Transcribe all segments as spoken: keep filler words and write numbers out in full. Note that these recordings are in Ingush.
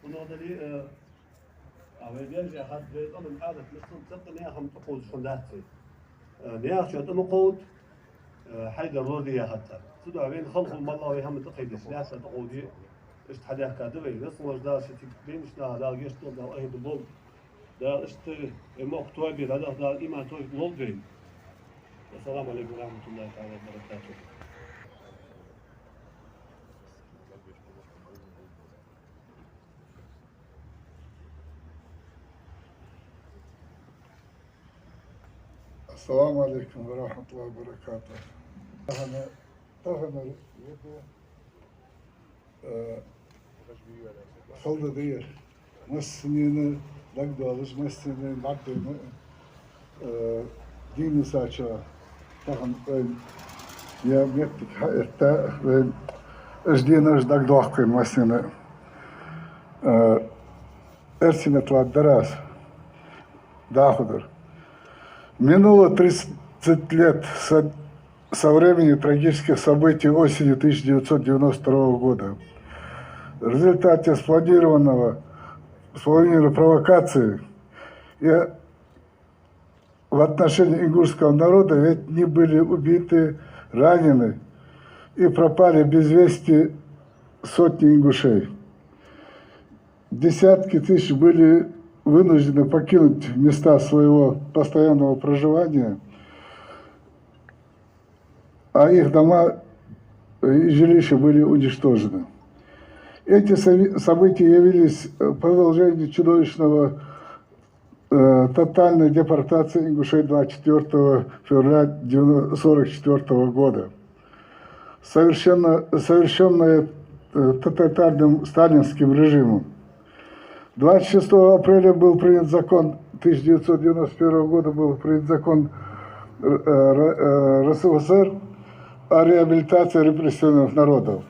Хьунагӏдали, э, а вай берже хьад вай къаман Ӏадат мишта да, цакъа наьха хӏама тӏакховдаш хӏама дац. Э, наьха чу тӏа ма кховда, э, хьайдар лорде яхац. Цудухьа вайна хала хул малла вай хӏама тӏакхайдеш, наьха тӏакховде, иштта хьадаьхка да вай. Веза волча Дала ши цига бейнаш наха Дала гешт долда, Дала айхьа долда. Дала иштта, э, мохк тоабе, Дала, Дала иман, товфикъ лолда вайна. Вассаламу алейкум ва рахматуллахи та'ала ва баракатух. Ассаламу алейкум ва рахматуллахи ва баракатух. Тахан, тахан, э, хала да ер. Массанена дагадоалаш, массанена дагадоалаш, э, дийнахьа сача тахан вайна ер моттиг хьаэтта, вайна уж дийнахьаш дагадоаккхийна массанена. Э, эрсий меттала ладар аз дӏахо дар. Минуло тридцать лет со, со времени трагических событий осени тысяча девятьсот девяносто второго года. В результате спланированного, спланированной провокации и в отношении ингушского народа ведь не были убиты, ранены и пропали без вести сотни ингушей. Десятки тысяч были вынуждены покинуть места своего постоянного проживания, а их дома и жилища были уничтожены. Эти соби-, события явились, э, продолжением чудовищного, э, тотальной депортации ингушей двадцать четвёртого февраля девяно-, сорок четвёртого года, совершенно, совершенное, э, тоталитарным сталинским режимом. Двадцать шестого апреля был принят закон, тысяча девятьсот девяносто первого года был принят закон, э, э, Р С Ф С Р о реабилитации репрессированных народов,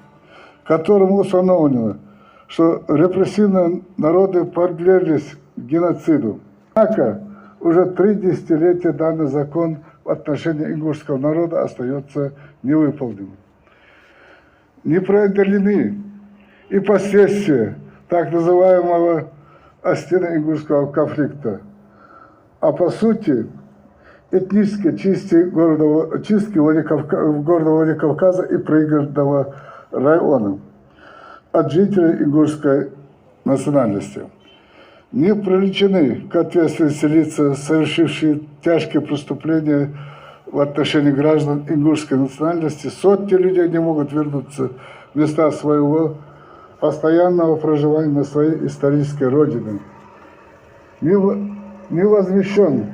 которым установлено, что репрессированные народы подверглись геноциду. Однако уже три десятилетия данный закон в отношении ингушского народа остаётся невыполненным. Не преодолены и последствия так называемого осетино-ингушского конфликта, а по сути этнической чистки города Вла-, чистки Владикавка-, города Владикавказа и Пригородного района от жителей ингушской национальности. Не привлечены к ответственности лица, совершившие тяжкие преступления в отношении граждан ингушской национальности. Сотни людей не могут вернуться в места своего постоянного проживания на своей исторической родине. Не в-, не возмещён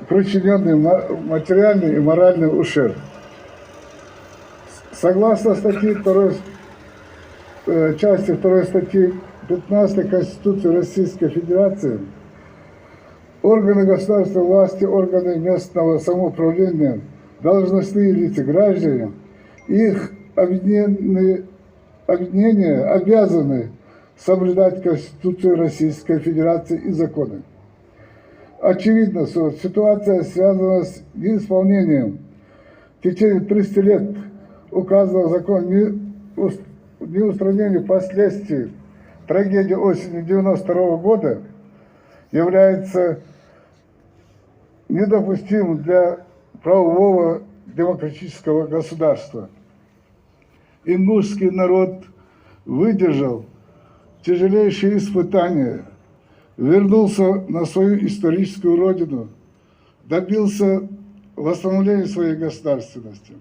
причинённый ма-, материальный и моральный ущерб. Согласно статьи второй, э, части второй статьи пятнадцатой Конституции Российской Федерации, органы государственной власти, органы местного самоуправления, должностные лица, граждане, их объединенные, объединения обязаны соблюдать Конституцию Российской Федерации и законы. Очевидно, что ситуация связана с неисполнением в течение тридцати лет указанного закона, не ус-, неустранение последствий трагедии осени девяносто второго года является недопустимым для правового демократического государства. Ингушский народ выдержал тяжелейшие испытания, вернулся на свою историческую родину, добился восстановления своей государственности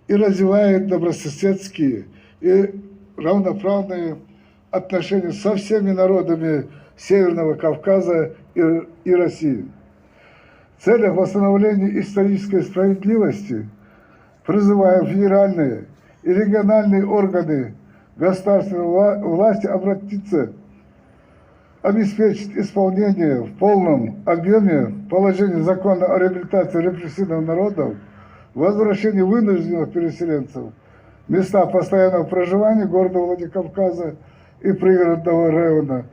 и развивает добрососедские и равноправные отношения со всеми народами Северного Кавказа и, и России. В целях восстановления исторической справедливости призываем федеральные и региональные органы государственной вла-, власти обратиться, обеспечить исполнение в полном объёме положений закона о реабилитации репрессированных народов, возвращении вынужденных переселенцев места постоянного проживания города Владикавказа и Пригородного района,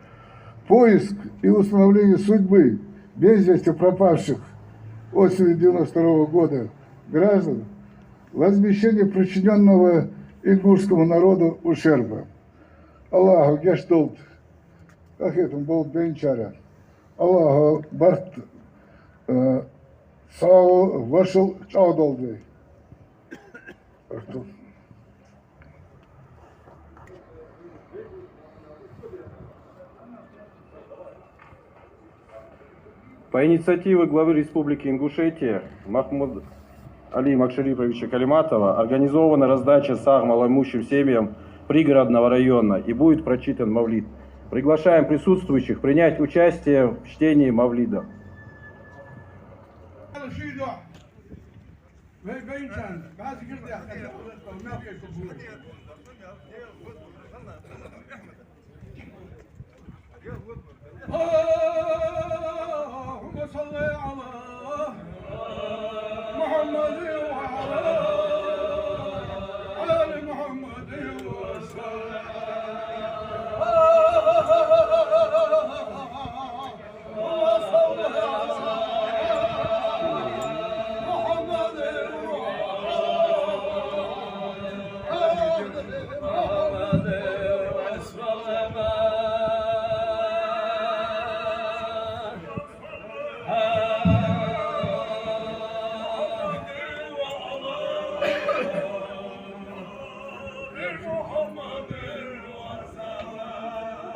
поиск и установление судьбы без вести пропавших осенью девяносто второго года граждан, возмещение причинённого ингушскому народу ущерба. АллахӀа гешт долда къахетам болча бейначарех. АллахӀа барт, э, сагӀа, вошал чӀоагӀа долда вай. По инициативе главы Республики Ингушетия Махмуд-Али Макшариповича Калиматова организована раздача сагӀа малоимущим семьям Пригородного района и будет прочитан мавлид. Приглашаем присутствующих принять участие в чтении мавлида. اللهم صل على محمد وعلى آل محمد وسلم. اللهم صل على محمد وعلى آل محمد وسلم.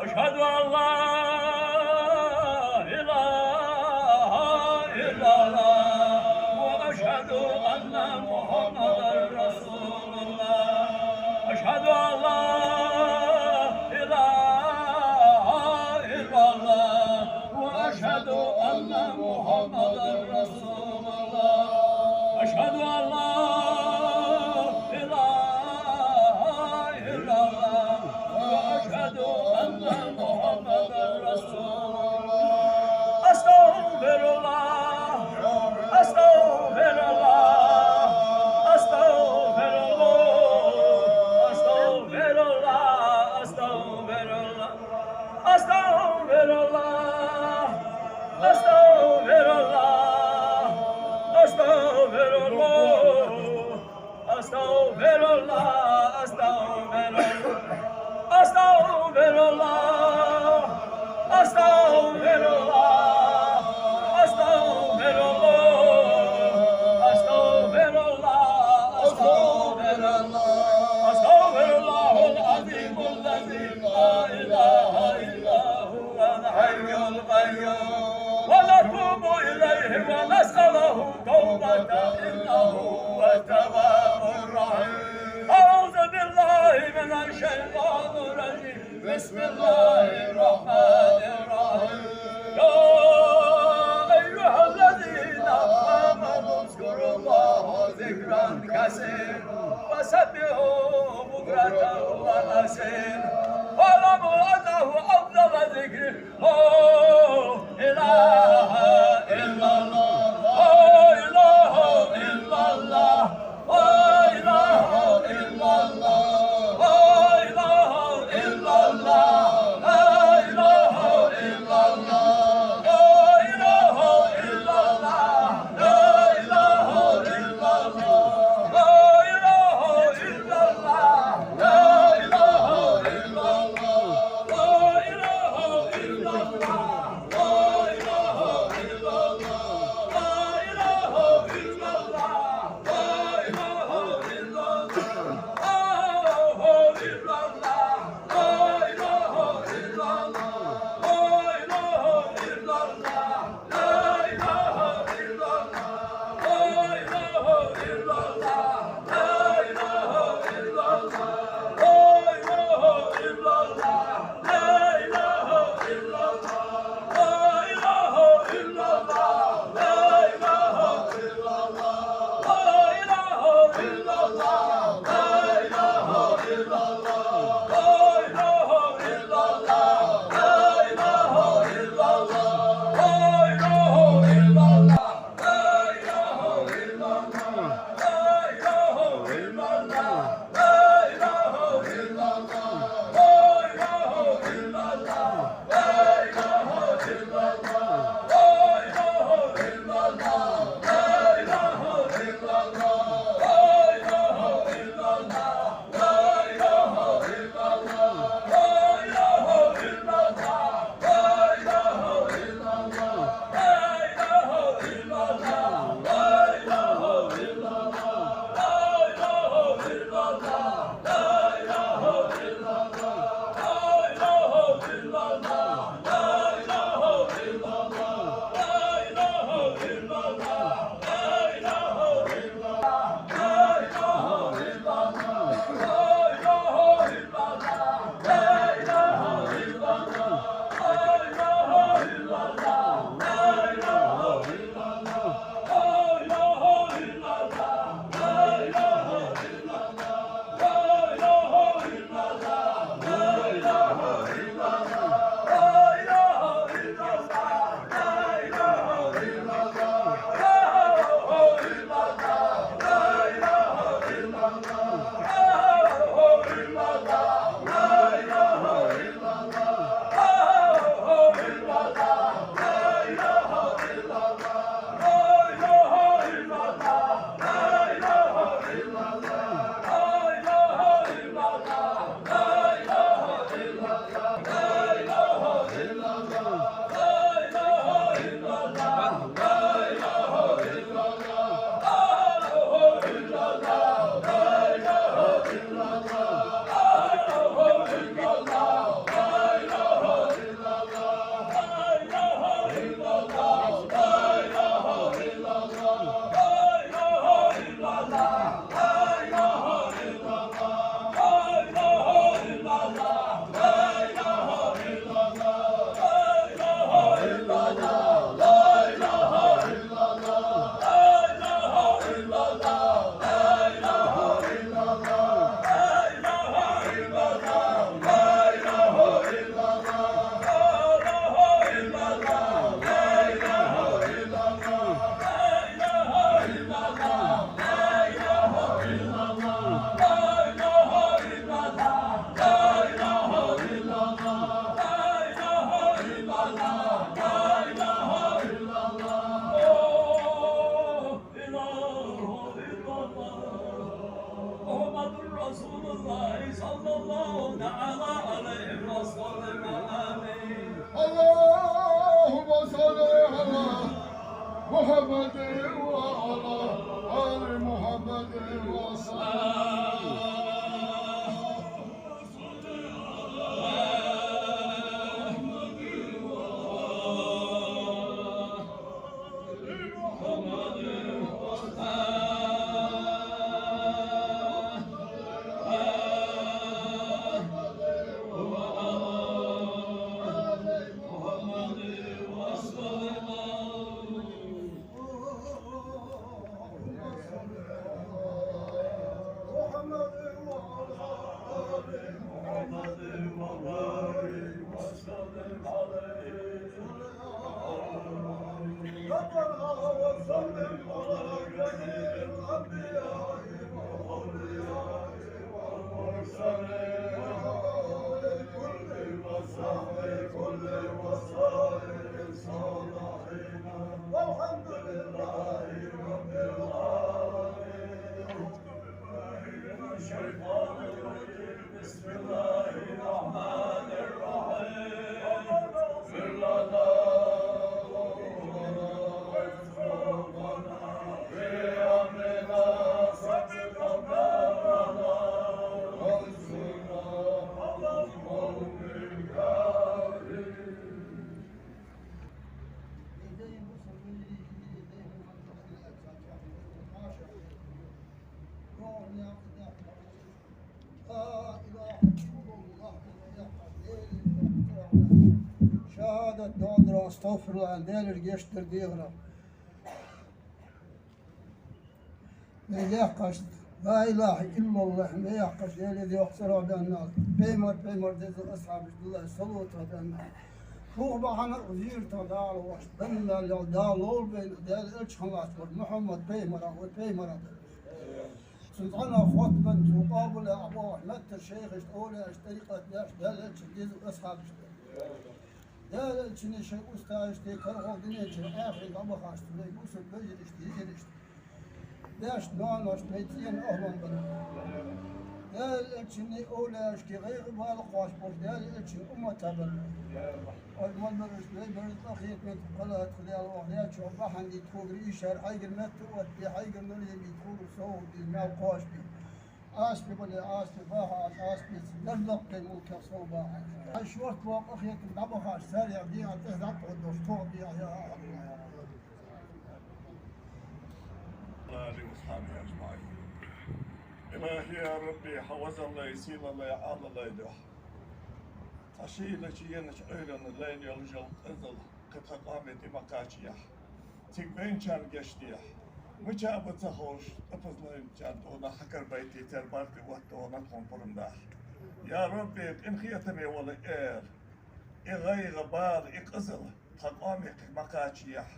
أشهد أن لا إله إلا الله وأشهد أن محمدا رسول الله. أشهد أن لا إله إلا الله وأشهد أن محمدا رسول الله. أشهد أن لا إله إلا الله وأشهد أن محمدا رسول الله. أستغفر الله، أستغفر الله، أستغفر الله، أستغفر الله، أستغفر الله. أستغفر الله، أستغفر الله، أستغفر الله، أستغفر الله، أستغفر الله، أستغفر الله، أستغفر الله، أستغفر الله، أستغفر الله، أستغفر الله، أستغفر الله العظيم الذي لا إله إلا هو الحي القيوم، ونتوب إليه ونسأله توبة إنه هو التواب الرحيم. أعوذ بالله من الشيطان الرجيم. بسم الله الرحمن الرحيم. يا أيها الذين آمنوا اذكروا الله ذكرا كثيرا وسبحوه بكرة وأصيلا. واعلموا أنه أفضل الذكر لا إله إلا الله، لا إله إلا الله، لا إله إلا الله، لا إله إلا الله، لا إله إلا الله، لا إله إلا الله، لا إله إلا الله، لا إله إلا الله، لا إله إلا الله، لا إله إلا الله، لا إله محمد رسول الله صلى الله تعالى عليه وسلم. آمين. اللهم صل على محمد وعلى آل محمد وسلم. والحمد لله رب العالمين. بسم الله الرحمن الرحيم. اغفر لنا وارحمنا في أمرنا، ثبت أقدامنا وانصرنا على القوم الكافرين. Шахьадат доаладора, астагӀфируллахӀ, Даьлага гешт дар дехар. Вай яхаш, لا إله إلا الله, вай яхаш, Даьла из йоккха цӀерах беннав, пайхамар, пайхамара дезал асхьабаш дилла салотах беннав. Фух бахьан а зиратах Дала воаш, беннал ял Дала ловла вайна, Даьла элча хинна латтавар Мухьаммад пайхамара, вай пайхамара дар. Цун цӀенах хоттабенна, цун къоабал а бохаш, меттара шайхашта, овлияашта, тӀарикъатдешашта, Даьла элчан дезал асхьабашта. Даьла элчанна, ший устазашта, карагӀолла дунен чура, эхарта дӀабахача, вай бусалба вежарашта, йижарашта, даьшта, ноаношта, вай цӀен ахӀлан бенна. Даьла элчанна, овлияашка гӀайгӀа, бала кхоачаш болча Даьла элчан умматах бенна. Оаш мел бараш, вай бараш къахетамца кхелла хилда, Даьла, оаха лаьца чу бахьан дийта хургья, из шаьра хьайгара метта оттабе, хьайгара нур ебийта хургья, совгӀат дийла маьл кхоачашбе. АстагӀфируллахь, астагӀфируллахь, астагӀфируллахь, дердоккхий мулкех сов бахьаш. Хьай шортта вола къахетам дӀабахаш, царех дегӀа тӀехьа дӀатӀадош, тхох дегӀа, я АллахӀ. آله وصحبه أجمعين. إلهي يا ربي, хьа везаллай, сийлаллай, Ӏалаллай духьа, тха шийлача, енача Ӏуйранна лайна йола къизал кхы тха къоаме тӀа ма кхачаяхь. Цига венначарна гешт дехьа. Мича ба ца ховш, тӀапазлойначарна тӀа хьакарабайта, цар барта тӀа отта тхона пурам дахьа. Я Рабби, къинхетаме вола Ӏер, из гӀайгӀа, бала, из къизал тха къоаме тӀа ма кхачаяхь.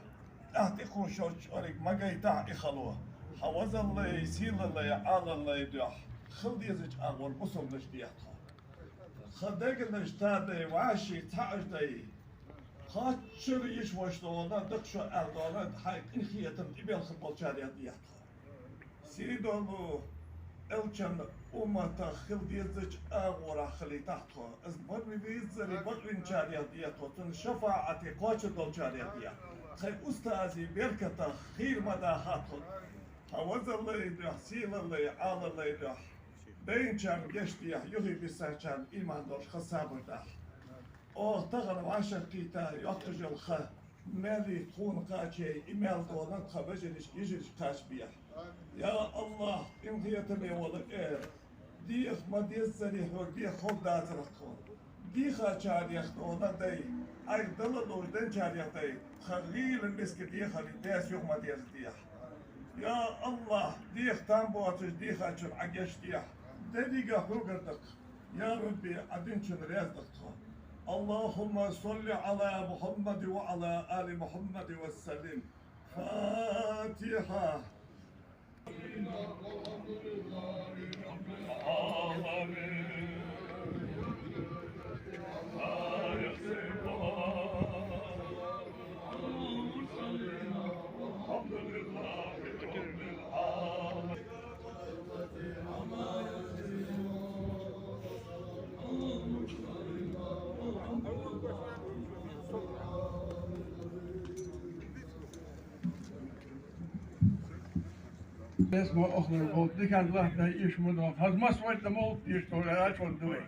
ТӀехьа тӀакхувш йолча чкъорига ма гайтахь из хало. Хьа везаллай, сийлаллай, Ӏалаллай духьа, хила дезача агӀор бусалба нах деха тхо. Тха дегаш тадай, вӀаший цхьааш дай, кхоачара йиш-воша долаш, дакъа шо аьлла долаш, хьай къинхетам тӀабелхаш болчарех деха тхо. Сий долаш элчан умматах хила дезача агӀорахьа хилийтахь тхо. Из марвиззари бакъвинчарех деха тхо, цун шафаӀате кхоачаш долчарех деха. Тхай устазий беркатах хийра ма даха тхо. Хьа вазаллай духьа, сийлаллай, Ӏалаллай духьа. Байначарна гешт дехьа, юхе бисачарна иман долаш ха сабар дахьа. Оаха тахан вӀашагӀкхийтта йоккхажал ха, маьлий тхона кхачай, и маьл долаш тха вежарашка, йижарашка кхачабехьа. Я АллахӀ, къинхетаме вола Ӏе, деха ма деззара хьога, деха ховргдацар тхона. Дийхачарех тхона дай, Ӏайха дала ловш денчарех дай, тха гӀийла миска дехар Даьца юха ма дезза деха. Я АллахӀ, деха там боацаш дийхачун Ӏа гешт дехьа, деррига хьогара да-кх. Я Рабби, Ӏа динчун раьза да-кх тхо. اللهم صل على محمد وعلى آل محمد وسلم. الفاتحة. Бес ма охлар болт, дикан лахтай иш ма дох. Хаз мас вайта молт иш тора ач вон дуй.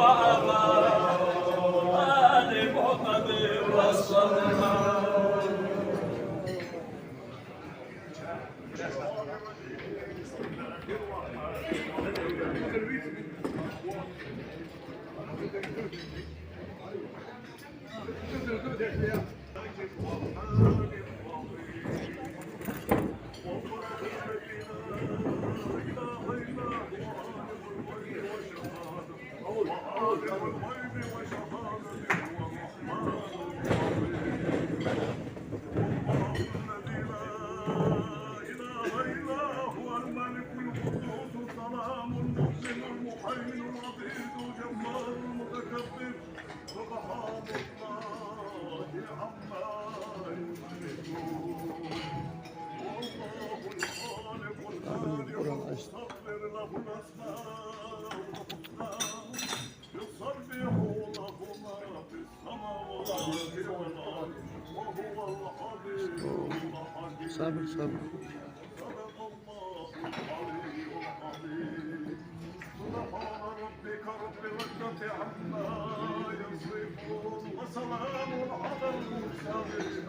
وعلى آل محمد وسلم. سبحان الله عما يشركون. والله الخالق البارئ المصور له الأسماء الحسنى. يسبح له ما في السماوات والأرض وهو العزيز الحكيم. صبر، صبر. صدق الله العلي العظيم. سبحان ربك رب العزة عما يصفون. وسلام على المرسلين.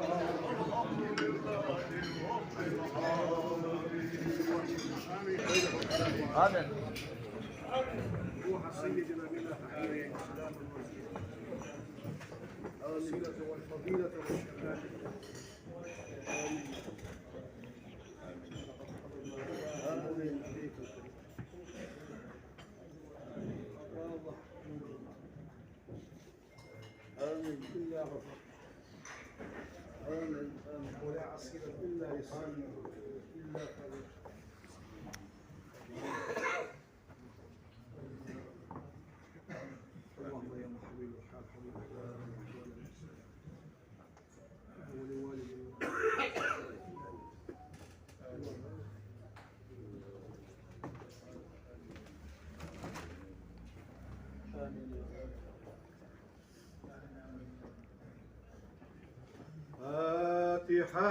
والحمد لله رب العالمين. آمين. روح سيدنا من الحبيب سلام المسجد. آمين. والفضيلة والشفاعة. آمين. آمين. آمين. إلا غفر. آمين. آمين. ولا عسير إلا يسير. إلا خير. اللهم يا محول الحال حول أحوال ولوالدينا. آمين. فاتحة.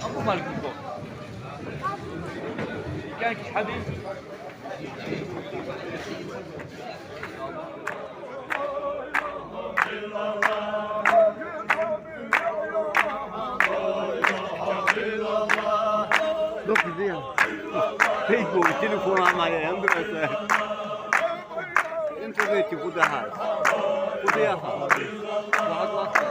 أبو مالك الكوخ. كان حبيب. Look at them. Facebook, telephone, I'm, I'm, I'm, أنت بيتي فداها. فداها. واحد واحد.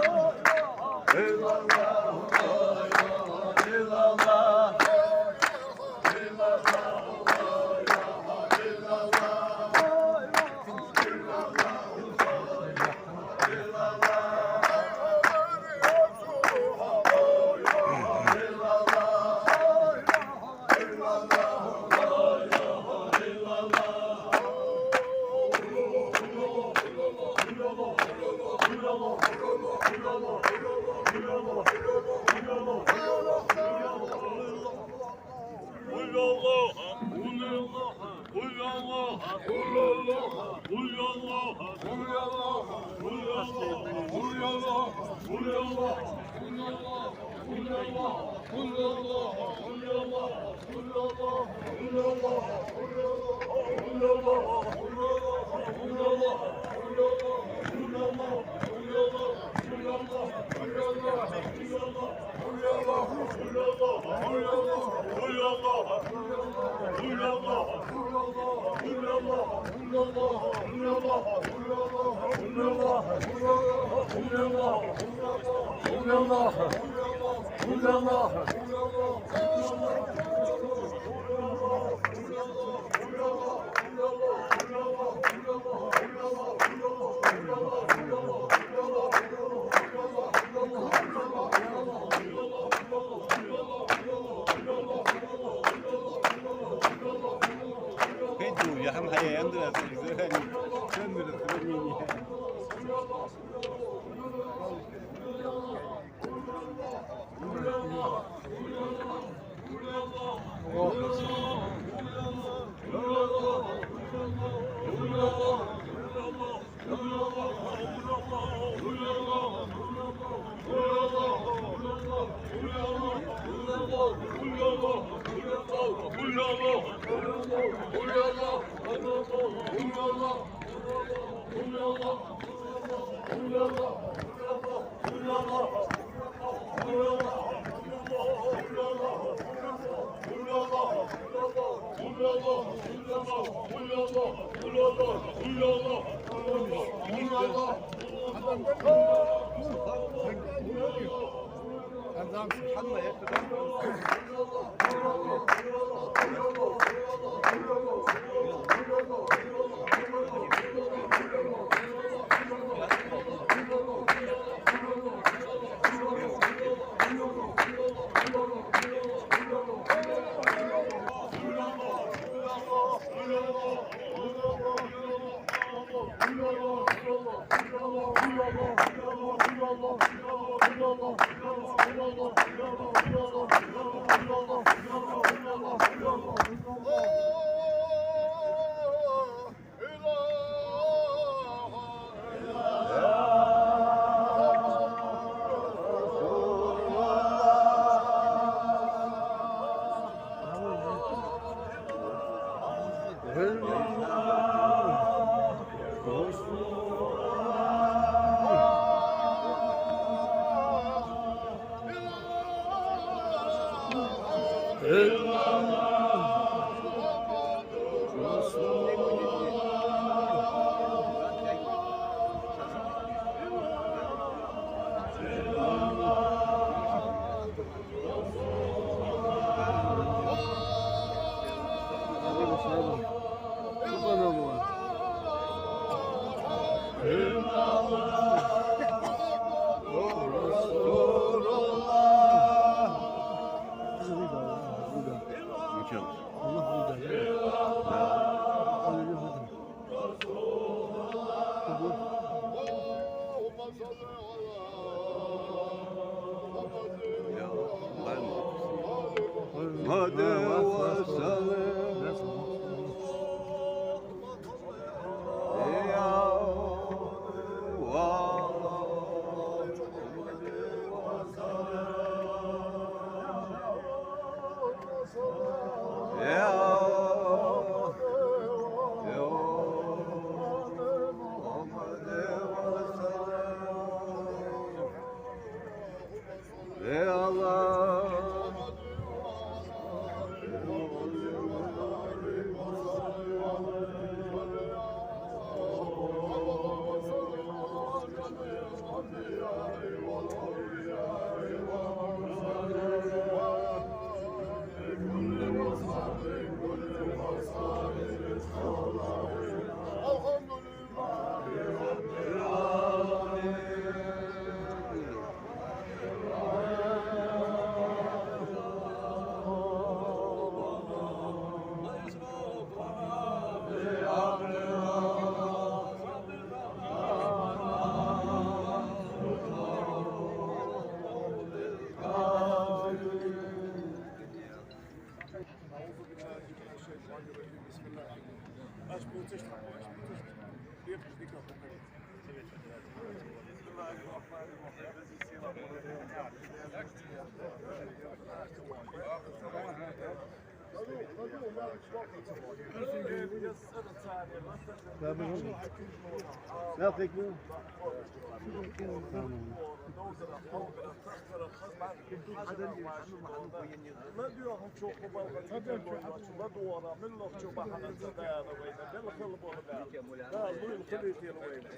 ЛадоагӀачо кхо балха ца дойнача, ладувгӀара муьлхачо бахьан ца дала вайна, белхал бола Дала. Дала луйла хилийтийла вайна.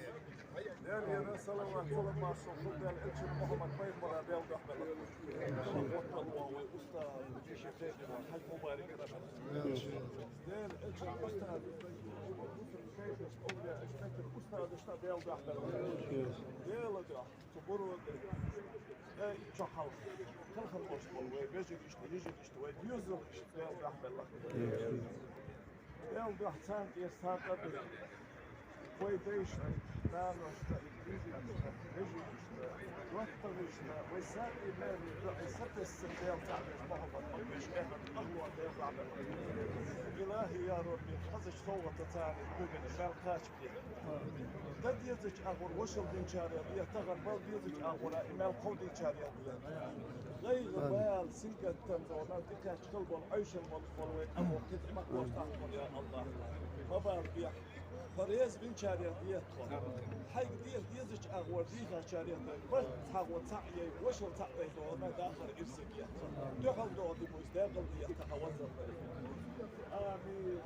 Даьлагара салават, салам-маршо хилда Даьла элчан Мухьаммад пайхамара, Даьла духьа белла. Ваттал ва вай устаз, Хьажа Мубарак. Даьла элчан устаз, шайхаш, овлияаш, петар устазашта Даьла духьа белла. Даьла духьа. Цу буро тӀа, э, чу хьалха, хьалха лош бола вай вежарашта, йижарашта, вай доьзалашта Даьла духьа белла. Даьла духьа царна тӀера сагӀа а бе. Вай дайшта, наношта, йижарашта, вежарашта, доттагӀашта, вай саби-маьрми дуӀай сатесса Даьла цаӀ веш мухьаббат ма веш, эхь къахло Даьла баӀда. Илахьи, я Рабби, хазача совгӀата царна дугана шаьра кхача. Дан дезача агӀор вошал динчарех де, тахан бала дезача агӀора и маьл кховдийчарех де. ГӀайгӀа, бала, сингаттам зона дикача хила бола, Ӏайшал бола, бола вай къамо кхидӀа ма кхоштахьа, я АллахӀ. Ма бала бехк. Хьо реза винчарех де тхо. Хьайга дехар дезача агӀор дийхачарех де. Барт цхьа гӀо цхьаъ яй, вошал цхьаъ дай дона дахар ирсаг етта. Дуьхьал доагӀа дибуйс декъал де етта хьа ваззал дай. Амин.